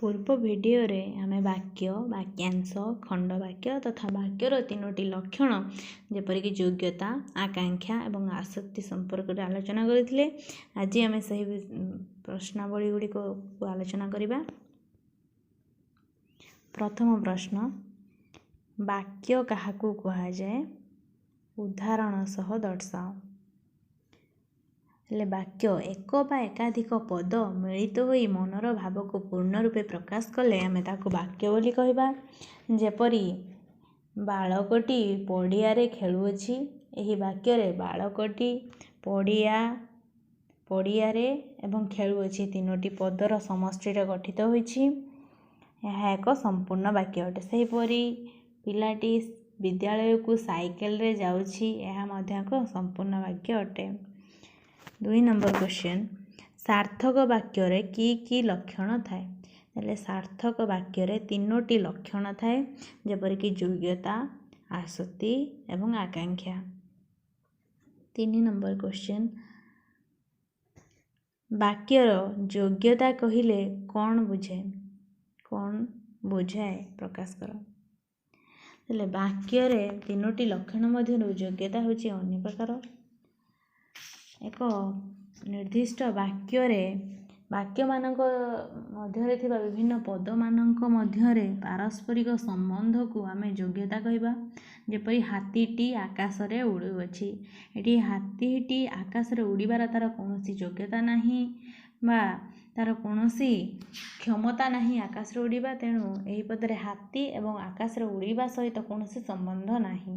ପୂର୍ବ ଭିଡ଼ିଓରେ ଆମେ ବାକ୍ୟ, ବାକ୍ୟାଂଶ, ଖଣ୍ଡବାକ୍ୟ ତଥା ବାକ୍ୟର ତିନୋଟି ଲକ୍ଷଣ ଯେପରିକି ଯୋଗ୍ୟତା, ଆକାଂକ୍ଷା ଏବଂ ଆସକ୍ତି ସମ୍ପର୍କରେ ଆଲୋଚନା କରିଥିଲେ। ଆଜି ଆମେ ସେହି ପ୍ରଶ୍ନାବଳୀ ଗୁଡ଼ିକୁ ଆଲୋଚନା କରିବା। ପ୍ରଥମ ପ୍ରଶ୍ନ, ବାକ୍ୟ କାହାକୁ କୁହାଯାଏ? ଉଦାହରଣ ସହ ଦର୍ଶାଅ। ହେଲେ ବାକ୍ୟ ଏକ ବା ଏକାଧିକ ପଦ ମିଳିତ ହୋଇ ମନର ଭାବକୁ ପୂର୍ଣ୍ଣ ରୂପେ ପ୍ରକାଶ କଲେ ଆମେ ତାକୁ ବାକ୍ୟ ବୋଲି କହିବା। ଯେପରି ବାଳକଟି ପଡ଼ିଆରେ ଖେଳୁଅଛି। ଏହି ବାକ୍ୟରେ ବାଳକଟି, ପଡ଼ିଆ, ପଡ଼ିଆରେ ଏବଂ ଖେଳୁଅଛି ତିନୋଟି ପଦର ସମଷ୍ଟିରେ ଗଠିତ ହୋଇଛି। ଏହା ଏକ ସମ୍ପୂର୍ଣ୍ଣ ବାକ୍ୟ ଅଟେ। ସେହିପରି ପିଲାଟି ବିଦ୍ୟାଳୟକୁ ସାଇକେଲରେ ଯାଉଛି, ଏହା ମଧ୍ୟ ଏକ ସମ୍ପୂର୍ଣ୍ଣ ବାକ୍ୟ ଅଟେ। 2 ନମ୍ବର କ୍ୱେଶ୍ଚନ୍, ସାର୍ଥକ ବାକ୍ୟରେ କି କି ଲକ୍ଷଣ ଥାଏ? ତାହେଲେ ସାର୍ଥକ ବାକ୍ୟରେ ତିନୋଟି ଲକ୍ଷଣ ଥାଏ, ଯେପରିକି ଯୋଗ୍ୟତା, ଆସକ୍ତି ଏବଂ ଆକାଂକ୍ଷା। 3 ନମ୍ବର କ୍ୱେଶ୍ଚନ୍, ବାକ୍ୟର ଯୋଗ୍ୟତା କହିଲେ କ'ଣ ବୁଝେ? କ'ଣ ବୁଝାଏ ପ୍ରକାଶ କର। ହେଲେ ବାକ୍ୟରେ ତିନୋଟି ଲକ୍ଷଣ ମଧ୍ୟରୁ ଯୋଗ୍ୟତା ହେଉଛି ଅନ୍ୟ ପ୍ରକାର। ଏକ ନିର୍ଦ୍ଦିଷ୍ଟ ବାକ୍ୟରେ ବାକ୍ୟମାନଙ୍କ ମଧ୍ୟରେ ଥିବା ବିଭିନ୍ନ ପଦମାନଙ୍କ ମଧ୍ୟରେ ପାରସ୍ପରିକ ସମ୍ବନ୍ଧକୁ ଆମେ ଯୋଗ୍ୟତା କହିବା। ଯେପରି ହାତୀଟି ଆକାଶରେ ଉଡ଼ୁଅଛି। ଏଠି ହାତୀଟି ଆକାଶରେ ଉଡ଼ିବାର ତା'ର କୌଣସି ଯୋଗ୍ୟତା ନାହିଁ ବା ତା'ର କୌଣସି କ୍ଷମତା ନାହିଁ ଆକାଶରେ ଉଡ଼ିବା, ତେଣୁ ଏହି ପଦରେ ହାତୀ ଏବଂ ଆକାଶରେ ଉଡ଼ିବା ସହିତ କୌଣସି ସମ୍ବନ୍ଧ ନାହିଁ।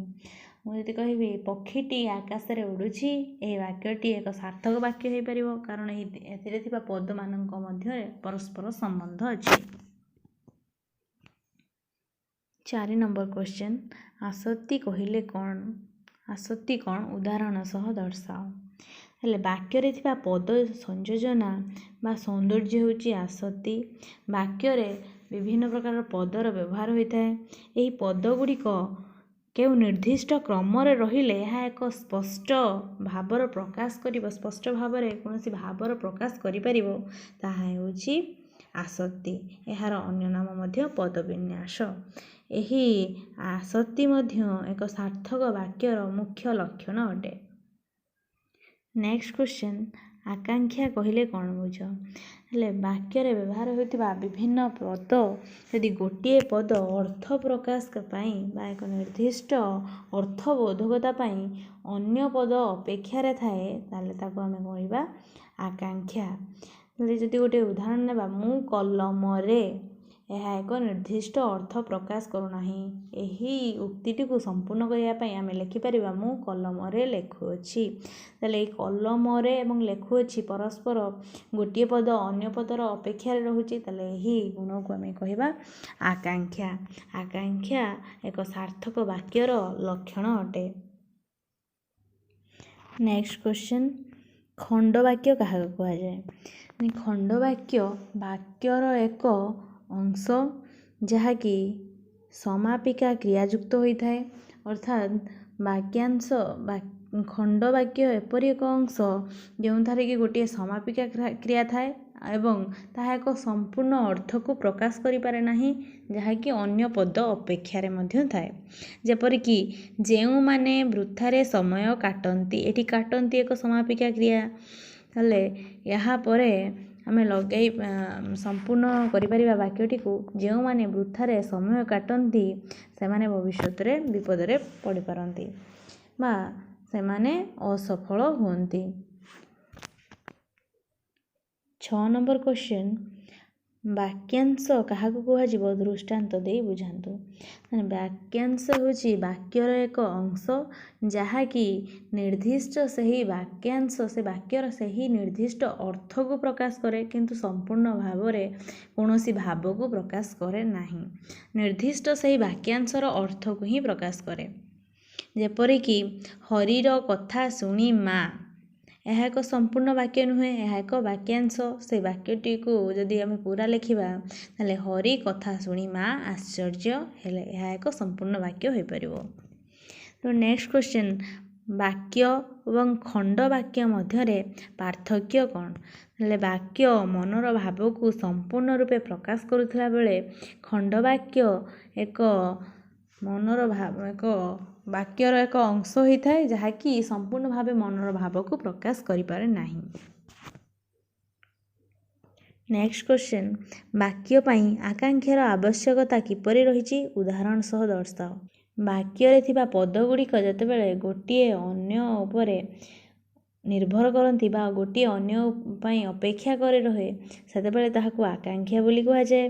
ମୁଁ ଯଦି କହିବି ପକ୍ଷୀଟି ଆକାଶରେ ଉଡ଼ୁଛି, ଏହି ବାକ୍ୟଟି ଏକ ସାର୍ଥକ ବାକ୍ୟ ହୋଇପାରିବ, କାରଣ ଏଥିରେ ଥିବା ପଦମାନଙ୍କ ମଧ୍ୟରେ ପରସ୍ପର ସମ୍ବନ୍ଧ ଅଛି। 4 ନମ୍ବର କ୍ୱେଶ୍ଚନ୍, ଆସକ୍ତି କହିଲେ କ'ଣ? ଆସକ୍ତି କ'ଣ? ଉଦାହରଣ ସହ ଦର୍ଶାଅ। ହେଲେ ବାକ୍ୟରେ ଥିବା ପଦ ସଂଯୋଜନା ବା ସୌନ୍ଦର୍ଯ୍ୟ ହେଉଛି ଆସକ୍ତି। ବାକ୍ୟରେ ବିଭିନ୍ନ ପ୍ରକାରର ପଦର ବ୍ୟବହାର ହୋଇଥାଏ। ଏହି ପଦ ଗୁଡ଼ିକ କେଉଁ ନିର୍ଦ୍ଦିଷ୍ଟ କ୍ରମରେ ରହିଲେ ଏହା ଏକ ସ୍ପଷ୍ଟ ଭାବର ପ୍ରକାଶ କରିବ, ସ୍ପଷ୍ଟ ଭାବରେ କୌଣସି ଭାବର ପ୍ରକାଶ କରିପାରିବ, ତାହା ହେଉଛି ଆସକ୍ତି। ଏହାର ଅନ୍ୟ ନାମ ମଧ୍ୟ ପଦବିନ୍ୟାସ। ଏହି ଆସକ୍ତି ମଧ୍ୟ ଏକ ସାର୍ଥକ ବାକ୍ୟର ମୁଖ୍ୟ ଲକ୍ଷଣ ଅଟେ। ନେକ୍ସଟ କ୍ୱେଶ୍ଚନ୍, ଆକାଂକ୍ଷା କହିଲେ କ'ଣ ବୁଝ? ହେଲେ ବାକ୍ୟରେ ବ୍ୟବହାର ହେଉଥିବା ବିଭିନ୍ନ ପଦ ଯଦି ଗୋଟିଏ ପଦ ଅର୍ଥ ପ୍ରକାଶ ପାଇଁ ବା ଏକ ନିର୍ଦ୍ଦିଷ୍ଟ ଅର୍ଥବୋଧକତା ପାଇଁ ଅନ୍ୟ ପଦ ଅପେକ୍ଷାରେ ଥାଏ, ତାହେଲେ ତାକୁ ଆମେ କହିବା ଆକାଂକ୍ଷା। ହେଲେ ଯଦି ଗୋଟିଏ ଉଦାହରଣ ନେବା, ମୁଁ କଲମରେ, ଏହା ଏକ ନିର୍ଦ୍ଦିଷ୍ଟ ଅର୍ଥ ପ୍ରକାଶ କରୁନାହିଁ। ଏହି ଉକ୍ତିଟିକୁ ସମ୍ପୂର୍ଣ୍ଣ କରିବା ପାଇଁ ଆମେ ଲେଖିପାରିବା ମୁଁ କଲମରେ ଲେଖୁଅଛି। ତାହେଲେ ଏହି କଲମରେ ଏବଂ ଲେଖୁଅଛି ପରସ୍ପର ଗୋଟିଏ ପଦ ଅନ୍ୟ ପଦର ଅପେକ୍ଷାରେ ରହୁଛି, ତାହେଲେ ଏହି ଗୁଣକୁ ଆମେ କହିବା ଆକାଂକ୍ଷା। ଆକାଂକ୍ଷା ଏକ ସାର୍ଥକ ବାକ୍ୟର ଲକ୍ଷଣ ଅଟେ। ନେକ୍ସଟ କ୍ୱେଶ୍ଚନ୍, ଖଣ୍ଡବାକ୍ୟ କାହାକୁ କୁହାଯାଏ? ଖଣ୍ଡବାକ୍ୟ ବାକ୍ୟର ଏକ ଅଂଶ ଯାହାକି ସମାପିକା କ୍ରିୟାଯୁକ୍ତ ହୋଇଥାଏ। ଅର୍ଥାତ୍ ବାକ୍ୟାଂଶ ଖଣ୍ଡବାକ୍ୟ ଏପରି ଏକ ଅଂଶ ଯେଉଁଠାରେ କି ଗୋଟିଏ ସମାପିକା କ୍ରିୟା ଥାଏ ଏବଂ ତାହା ଏକ ସମ୍ପୂର୍ଣ୍ଣ ଅର୍ଥକୁ ପ୍ରକାଶ କରିପାରେ ନାହିଁ, ଯାହାକି ଅନ୍ୟ ପଦ ଅପେକ୍ଷାରେ ମଧ୍ୟ ଥାଏ। ଯେପରିକି ଯେଉଁମାନେ ବୃଥାରେ ସମୟ କାଟନ୍ତି, ଏଠି କାଟନ୍ତି ଏକ ସମାପିକା କ୍ରିୟା, ହେଲେ ଏହାପରେ ଆମେ ଲଗାଇ ସମ୍ପୂର୍ଣ୍ଣ କରିପାରିବା ବାକ୍ୟଟିକୁ, ଯେଉଁମାନେ ବୃଥାରେ ସମୟ କାଟନ୍ତି ସେମାନେ ଭବିଷ୍ୟତରେ ବିପଦରେ ପଡ଼ିପାରନ୍ତି ବା ସେମାନେ ଅସଫଳ ହୁଅନ୍ତି। 6 ନମ୍ବର କ୍ୱେଶ୍ଚନ୍, ବାକ୍ୟାଂଶ କାହାକୁ କୁହାଯିବ? ଦୃଷ୍ଟାନ୍ତ ଦେଇ ବୁଝାନ୍ତୁ। ମାନେ ବାକ୍ୟାଂଶ ହେଉଛି ବାକ୍ୟର ଏକ ଅଂଶ ଯାହାକି ନିର୍ଦ୍ଦିଷ୍ଟ ସେହି ବାକ୍ୟାଂଶ ସେ ବାକ୍ୟର ସେହି ନିର୍ଦ୍ଦିଷ୍ଟ ଅର୍ଥକୁ ପ୍ରକାଶ କରେ, କିନ୍ତୁ ସମ୍ପୂର୍ଣ୍ଣ ଭାବରେ କୌଣସି ଭାବକୁ ପ୍ରକାଶ କରେ ନାହିଁ। ନିର୍ଦ୍ଦିଷ୍ଟ ସେହି ବାକ୍ୟାଂଶର ଅର୍ଥକୁ ହିଁ ପ୍ରକାଶ କରେ। ଯେପରିକି ହରିର କଥା ଶୁଣି ମା, ଏହା ଏକ ସମ୍ପୂର୍ଣ୍ଣ ବାକ୍ୟ ନୁହେଁ, ଏହା ଏକ ବାକ୍ୟାଂଶ। ସେ ବାକ୍ୟଟିକୁ ଯଦି ଆମେ ପୁରା ଲେଖିବା ତାହେଲେ ହରି କଥା ଶୁଣି ମା ଆଶ୍ଚର୍ଯ୍ୟ ହେଲେ, ଏହା ଏକ ସମ୍ପୂର୍ଣ୍ଣ ବାକ୍ୟ ହୋଇପାରିବ। ତ ନେକ୍ସଟ କ୍ୱେଶ୍ଚନ୍, ବାକ୍ୟ ଏବଂ ଖଣ୍ଡବାକ୍ୟ ମଧ୍ୟରେ ପାର୍ଥକ୍ୟ କ'ଣ? ହେଲେ ବାକ୍ୟ ମନର ଭାବକୁ ସମ୍ପୂର୍ଣ୍ଣ ରୂପେ ପ୍ରକାଶ କରୁଥିଲା ବେଳେ ଖଣ୍ଡବାକ୍ୟ ଏକ ମନର ଭାବ, ଏକ ବାକ୍ୟର ଏକ ଅଂଶ ହୋଇଥାଏ, ଯାହାକି ସମ୍ପୂର୍ଣ୍ଣ ଭାବେ ମନର ଭାବକୁ ପ୍ରକାଶ କରିପାରେ ନାହିଁ। ନେକ୍ସଟ କ୍ୱେଶ୍ଚନ୍, ବାକ୍ୟ ପାଇଁ ଆକାଂକ୍ଷାର ଆବଶ୍ୟକତା କିପରି ରହିଛି, ଉଦାହରଣ ସହ ଦର୍ଶାଅ। ବାକ୍ୟରେ ଥିବା ପଦଗୁଡ଼ିକ ଯେତେବେଳେ ଗୋଟିଏ ଅନ୍ୟ ଉପରେ ନିର୍ଭର କରନ୍ତି ବା ଗୋଟିଏ ଅନ୍ୟ ପାଇଁ ଅପେକ୍ଷା କରି ରହେ, ସେତେବେଳେ ତାହାକୁ ଆକାଂକ୍ଷା ବୋଲି କୁହାଯାଏ।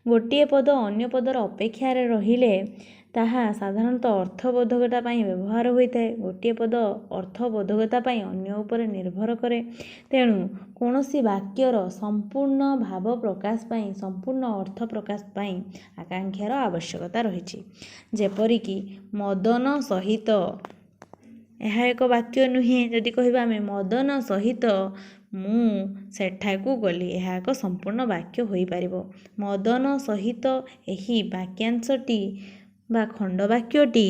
ଗୋଟିଏ ପଦ ଅନ୍ୟ ପଦର ଅପେକ୍ଷାରେ ରହିଲେ ତାହା ସାଧାରଣତଃ ଅର୍ଥବୋଧକତା ପାଇଁ ବ୍ୟବହାର ହୋଇଥାଏ। ଗୋଟିଏ ପଦ ଅର୍ଥବୋଧକତା ପାଇଁ ଅନ୍ୟ ଉପରେ ନିର୍ଭର କରେ। ତେଣୁ କୌଣସି ବାକ୍ୟର ସମ୍ପୂର୍ଣ୍ଣ ଭାବ ପ୍ରକାଶ ପାଇଁ, ସମ୍ପୂର୍ଣ୍ଣ ଅର୍ଥ ପ୍ରକାଶ ପାଇଁ ଆକାଂକ୍ଷାର ଆବଶ୍ୟକତା ରହିଛି। ଯେପରିକି ମଦନ ସହିତ, ଏହା ଏକ ବାକ୍ୟ ନୁହେଁ। ଯଦି କହିବା ଆମେ ମଦନ ସହିତ ମୁଁ ସେଠାକୁ ଗଲି, ଏହା ଏକ ସମ୍ପୂର୍ଣ୍ଣ ବାକ୍ୟ ହୋଇପାରିବ। ମଦନ ସହିତ ଏହି ବାକ୍ୟାଂଶଟି ବା ଖଣ୍ଡବାକ୍ୟଟି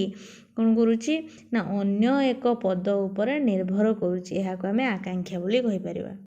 କ'ଣ କରୁଛି ନା ଅନ୍ୟ ଏକ ପଦ ଉପରେ ନିର୍ଭର କରୁଛି। ଏହାକୁ ଆମେ ଆକାଂକ୍ଷା ବୋଲି କହିପାରିବା।